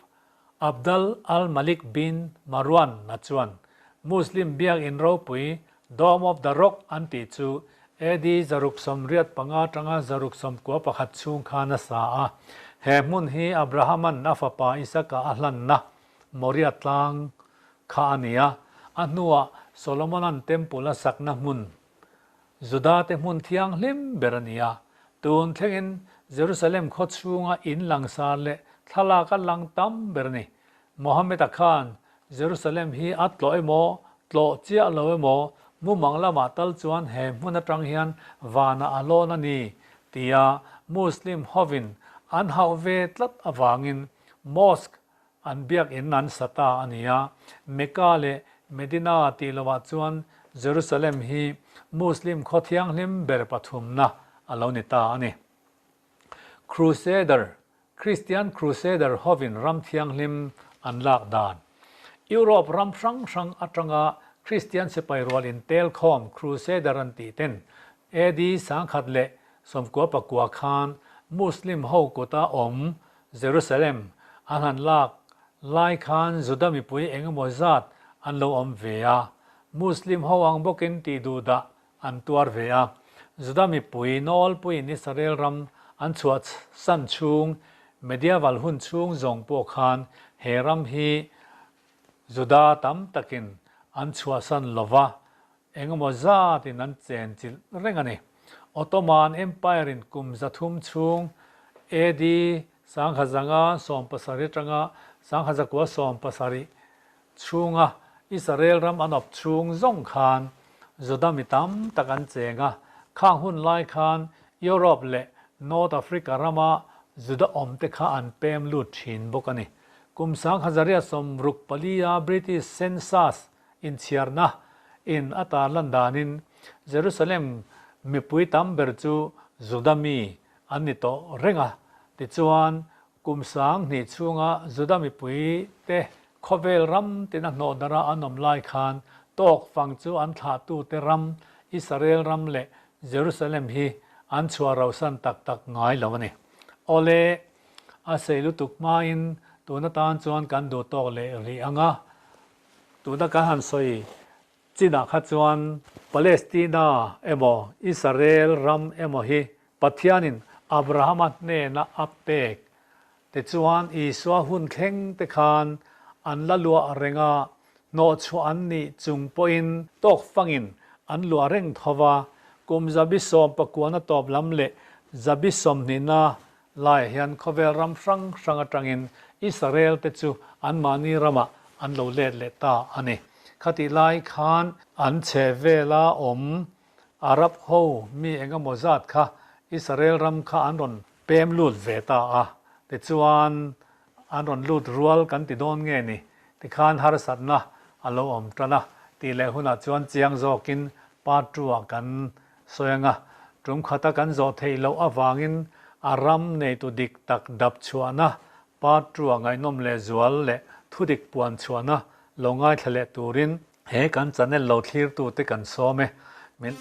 Abdal al-Malik bin Marwan na chuan Muslim biakinn ropui Dome of the Rock an tih chu AD 685 atanga 691 chhung khan a sa a. He hmun hi Abraham-a'n a fapa Isaka a hlanna Moriah tlang kha a ni a, a hnuah Solomon-a'n temple a sakna hmun Judate hmun thianghlim ber a ni a, tun thlengin Jerusalem khaw chhunga in langsar leh thlalak a lang tam ber a ni. Mohammed-a khan Jerusalem hi a tlawh emaw, tlawh chiah lo emaw, mumang lamah tal chuan he hmun atang hian vanah a lawn a ni tia Muslim hovin an hauh ve tlat avangin mosque An biakinn an sa ta a ni a, Mecca leh Medina tih lovah chuan Jerusalem hi Muslim khaw thianghlim ber pathumna a lo ni ta a ni. Crusader, Christian Crusader hovin ram thianghlim an lak dan. Europe ram hrang hrang atanga Christian sipai rual intelkhawm Crusader an tih ten AD 1099 khan Muslim ho kuta awm Jerusalem an han lak lai khan Juda mipui engemaw zat an lo awm ve a, Muslim ho ang bawkin tih duhdah an tuar ve a. Juda mipui nawlpuiin Israel ram an chhuah san chhung, Medieval hun chhung zawng pawh khan he ram hi Juda tam takin an chhuahsan lo va, engemaw zatin an chenchilh reng a ni. Ottoman Empire-in kum 300 chhung AD 1170 atanga 1970 chhunga Israel ram an awp chhung zawng khan Juda mi tam tak an cheng a, khang hun lai khan Europe leh North Africa rama Juda awmte kha an pem lut thin bawk a ni. Kum 1664-a British Census inchhiarna in a tarlan danin Jerusalem mipui tam ber chu Juda mi an ni tawh reng a, tichuan kum 2000 chhunga Juda mipui te khawvel ram tina hnawhdara an awm lai khan tawk fang chu an thlahtute ram Israel ram leh Jerusalem hi an chhuah rauhsan tak tak ngai lo a ni. Awle, a sei lutuk hmain tun atan chuan kan duh tawk leh rih ang a, Tuna kan han sawi chinah kha chuan Palestina emaw Israel ram emaw hi Pathianin Abrahama hnena a pek tichuan Isua hun thleng te khan an la luah reng a, hnawhchhuah an nih chung pawhin tawk fangin an luah reng tho va, kum zabi sawm pakuana tawp lam leh zabi sawmhnihna Laiah hian khawvel ram hrang hrang atangin Israel te chu anmahni ramah an lo let leh ta a ni. Khatih lai khan an chhe vela awm Arab ho mi engemaw zat kha Israel ram kha an rawn pem lut ve ta a, tichuan an rawn lut rual kan ti dawn nge ni? Tikhan harsatna a lo awm tan a, tih leh hunah chuan chiang zawkin part two-ah kan sawi ang a, tum khata kan zawh theih loh avangin a ram neitu dik tak dap chhuahna part two-ah ngaihnawm leh zual leh thudik puan chhuahna lo ngaithla leh turin he kan channel lo thlirtute kan sawm e. Min.